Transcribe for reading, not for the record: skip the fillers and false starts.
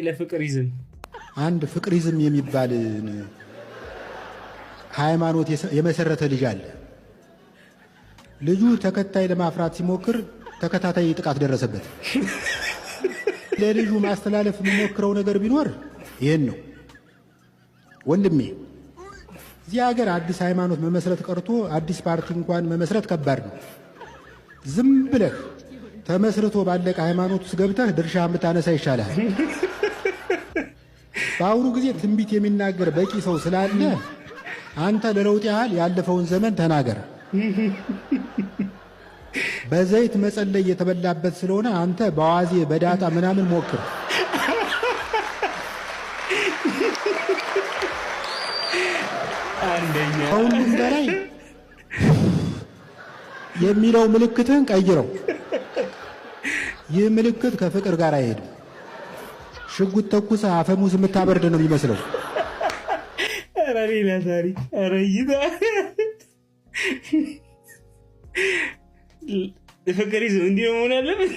ለፍቅሪዝም። አንድ ፍቅሪዝም የሚባል ሃይማኖት የመሰረተ ልጅ አለ። ልጁ ተከታይ ለማፍራት ሲሞክር ተከታታይ ጥቃት ደረሰበት። ለልጁ ማስተላለፍ የሚሞክረው ነገር ቢኖር ይህን ነው። ወንድሜ፣ እዚህ ሀገር አዲስ ሃይማኖት መመስረት ቀርቶ አዲስ ፓርቲ እንኳን መመስረት ከባድ ነው። ዝም ብለህ ተመስርቶ ባለቀ ሃይማኖት ውስጥ ገብተህ ድርሻህን ብታነሳ ይሻልሃል። በአሁኑ ጊዜ ትንቢት የሚናገር በቂ ሰው ስላለ አንተ ለለውጥ ያህል ያለፈውን ዘመን ተናገር። በዘይት መጸለይ የተበላበት ስለሆነ አንተ በአዋዜ በዳጣ ምናምን ሞክር። አንደኛ። ከሁሉም በላይ የሚለው ምልክትህን ቀይረው። ይህ ምልክት ከፍቅር ጋር አይሄድም። ሽጉጥ ተኩሰህ አፈሙዝ የምታበርድ ነው የሚመስለው። ኧረ ሌላ ታሪክ። ኧረ እይታ። ፍቅሪዝም እንዲህ ነው መሆን ያለበት።